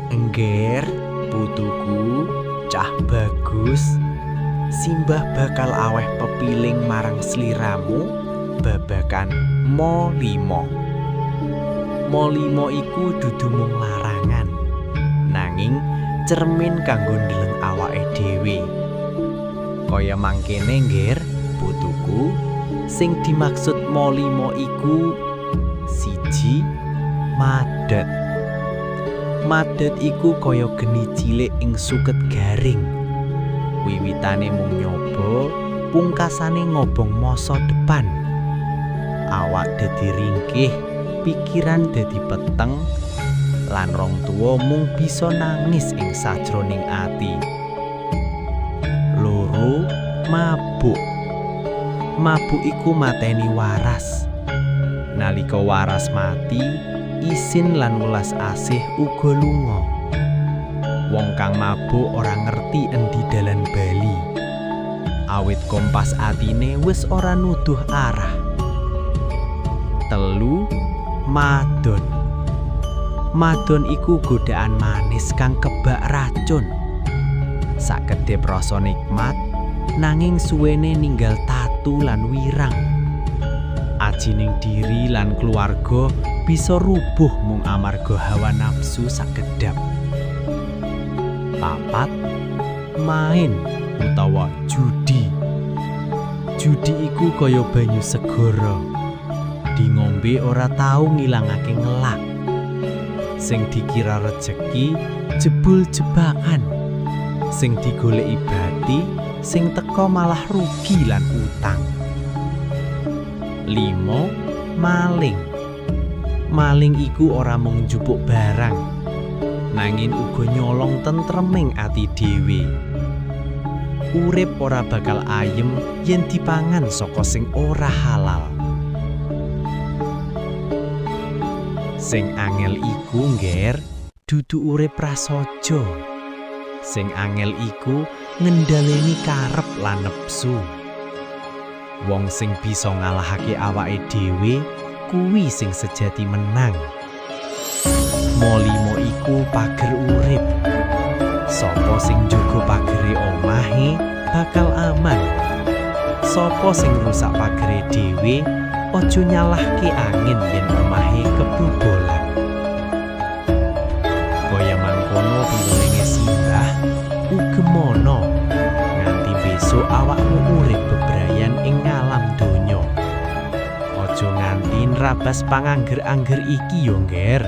Engger, putuku, cah bagus. Simbah bakal aweh pepiling marang sliramu babagan Ma lima. Ma lima iku dudu mung larangan, nanging cermin kanggo ndeleng awake dhewe. Kaya mangkene, Ngger, putuku, sing dimaksud Ma lima iku: 1, madet. Madet iku kaya geni cilik ing suket garing. Wiwitane mung nyoba, pungkasane ngobong masa depan. Awak dadi ringkih, pikiran dadi peteng, lan wong tuwa mung bisa nangis ing sajroning ati. 2, mabuk. Mabuk iku mateni waras. Nalika waras mati, isin lan welas asih uga lunga. Wong kang mabuk ora ngerti endi dalan bali. Awit kompas atine wis ora nuduh arah. 3, madon. Madon iku godaan manis kang kebak racun. Sakedhep rasa nikmat, nanging suwene ninggal tatu lan wirang. Ajining diri lan keluarga bisa rubuh mung amarga hawa nafsu sakedhap. 4, main utawa judi. Judi iku kaya banyu segara. Dingombe ora tau ngilangake ngelak. Sing dikira rejeki jebul jebakan. Sing digoleki bati, sing teka malah rugi lan utang. 5, maling. Maling iku ora mung njupuk barang, nanging uga nyolong tentreming ati dhewe. Urip ora bakal ayem yen dipangan saka sing ora halal. Sing angel iku, Ngger, dudu urip prasaja. Sing angel iku ngendhaleni karep lan nepsu. Wong sing bisa ngalahake awake dhewe kuwi sing sejati menang. Ma lima iku pager urip. Sapa sing njaga pagere omahe bakal aman. Sapa sing rusak pagere dhewe aja nyalahke angin yen omahe kebobolan. Kaya mangkono piwelinge simbah, ugemono nganti besok awakmu urip bebrayan ing ngalam donya. Aja nganti nrabas pangangger-angger iki yo, Ngger.